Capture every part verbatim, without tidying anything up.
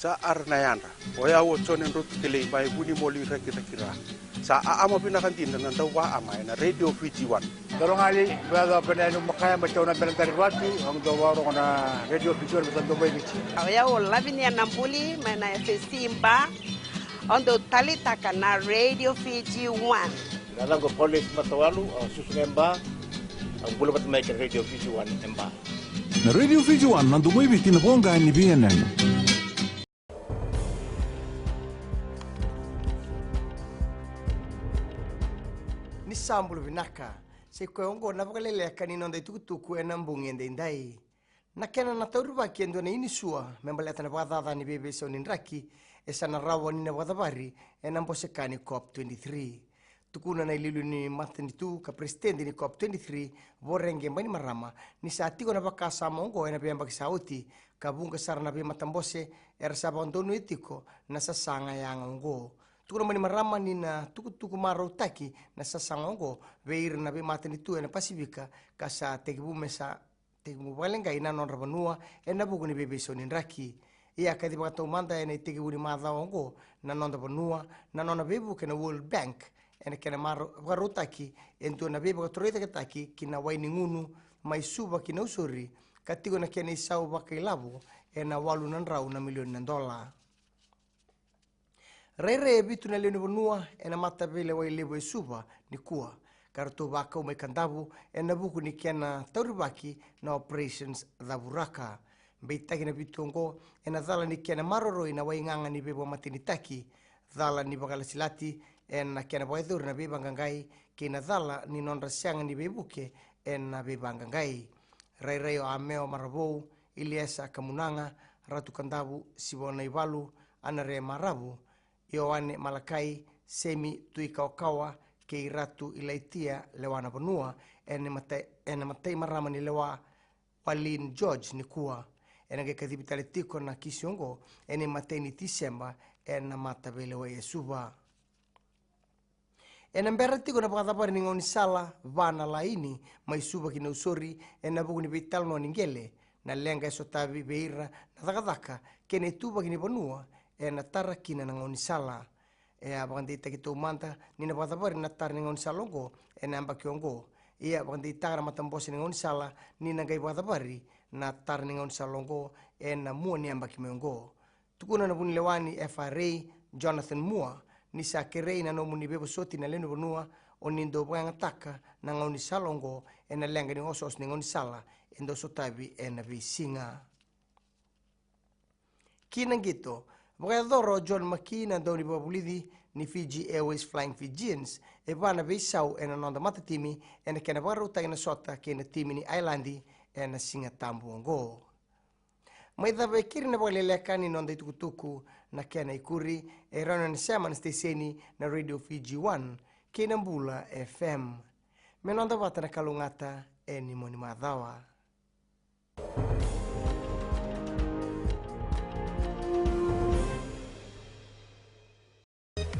Sa ara na yadra. O yau o Jone Drotu Kelei mai Vunimoli, Rakiraki, Ra. Sa aama vinaka dina na dauvaama ena Radio Fiji One. Dolo gali, vea dau pena yani makaya mai tauna bena dari vatu, au dau varogo na Radio Fiji One, sa dau mai Viti. O yau o Lavinia Nabuli mai na F S C Ba. Au dau talitaka na Radio Fiji One. Na yacaqu o Paulus Matawalu, au susu ga e Ba, au bula vata mai kei na Radio Fiji One e Ba. Na Radio Fiji One, na domo i Viti, na voqa ni veiyanuyanu. Ni sa bula vinaka. Sa i koya oqo na vakaleleka ni noda itukutuku ena bogi edaidai. Na kena na taurivaki e dua na inisua me baleta na vakacaca ni veiveisau ni draki e sa na rawa ni na vakacavari ena bose ka ni COP twenty-three. Tukuna na iliuliu ni matanitu ka peresitedi ni COP twenty-three, Voreqe Bainimarama, ni sa tiko na vakasama oqo ena veiyabaki sa oti, ka vuqa sara na veimatabose era sa vakadonuya tiko na sasaga yaga oqo. Tukuna o Bainimarama ni na tukutuku marautaki na sasaga oqo vei ira na veimatanitu ena Pasifika, ka sa tekivu me sa tekivu vakaleqai na nodra vanua ena vuku ni veiveisau ni draki. Ia, kaci vakataumada ena itekivu ni macawa oqo na noda vanua, na nona veivuke na World Bank, ena kena mara-, vakarautaki e dua na veivakatorocaketaki ki na wai ni gunu mai Suva ki Nausori, ka tiko na kena isau vakailavo ena walu na drau na milioni na dola. Rairai e vitu na lewe ni vanua ena mataveilewai levu e Suva nikua, ka ratou vakau mai Kadavu ena vuku ni kena taurivaki na Operations Cavuraka. Beitaki na vitu oqo ena cala ni kena maroroi na waigaga ni veivakamatenitaki, cala ni vakalasilati ena kena vakayacori na veivaqaqai, kei na cala ni nodra sega ni veivuke ena veivaqaqai. Rairai o Ameo Maravou, Iliesa Kamunaga, Ratu Kadavu, Sivona Ivalu, Anare Maravu, Ioane Malakai, Semi Tuikawakawa, kei Ratu Ilaitia Lewanavanua, ena mata-, ena matai marama ni lewa, Walin George nikua. Ena qai kacivi tale tiko na kisi oqo ena imatai ni Tiseba ena mataveilewai e Suva. Ena bera tiko na vakacavari ni gaunisala va na laini mai Suva ki Nausori ena vuku ni veitalanoa ni qele, na leqa e sotavi vei ira na cakacaka kei na ituvaki ni vanua ena tara kina na gaunisala. E a vakadeitaki taumada ni na vakacavari na tara ni gaunisala oqo ena yabaki oqo. Ia, vakadeitaka na matabose ni gaunisala ni na qai vakacavari na tara ni gaunisala oqo ena mua ni yabaki mai oqo. Tukuna na vunilewa ni F R A, Jonathan Moore, ni sa kerei na nomuni veivosoti na lewe ni vanua o ni dau vakayagataka na gaunisala oqo ena leqa ni osooso ni gaunisala e dau sotavi ena veisiga. Ki na qito, vakayacora o John McKee, na daunivakavulici ni Fiji Airways Flying Fijians, e va na veisau ena noda matatimi ena kena vakarautaki na sota kei na timi ni Ailadi ena Siga Tabu oqo. Mai cava e keri na vakaleleka ni noda itukutuku, na kena ikuri e rawa ni na sema na siteseni na Radio Fiji One kei na Bula F M. Me noda vata na kalougata e ni moni macawa.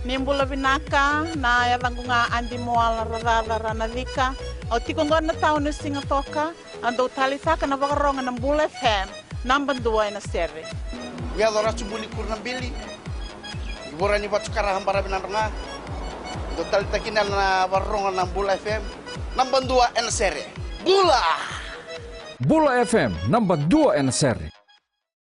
Ni bula vinaka, na yacaqu ga Adi Moala Racaca Ranacika. Au tiko oqo na tauni o Sigatoka, au dau talitaka na vakarogo na Bula F M, naba dua ena sere. Au yaco Ratu Buni Kurunabili, i Vora ni Vatu Kara, Baravi Nadroga. Au dau talitaka kina na vakarogo na Bula F M, naba dua ena sere. Bula! Bula F M, naba dua ena sere.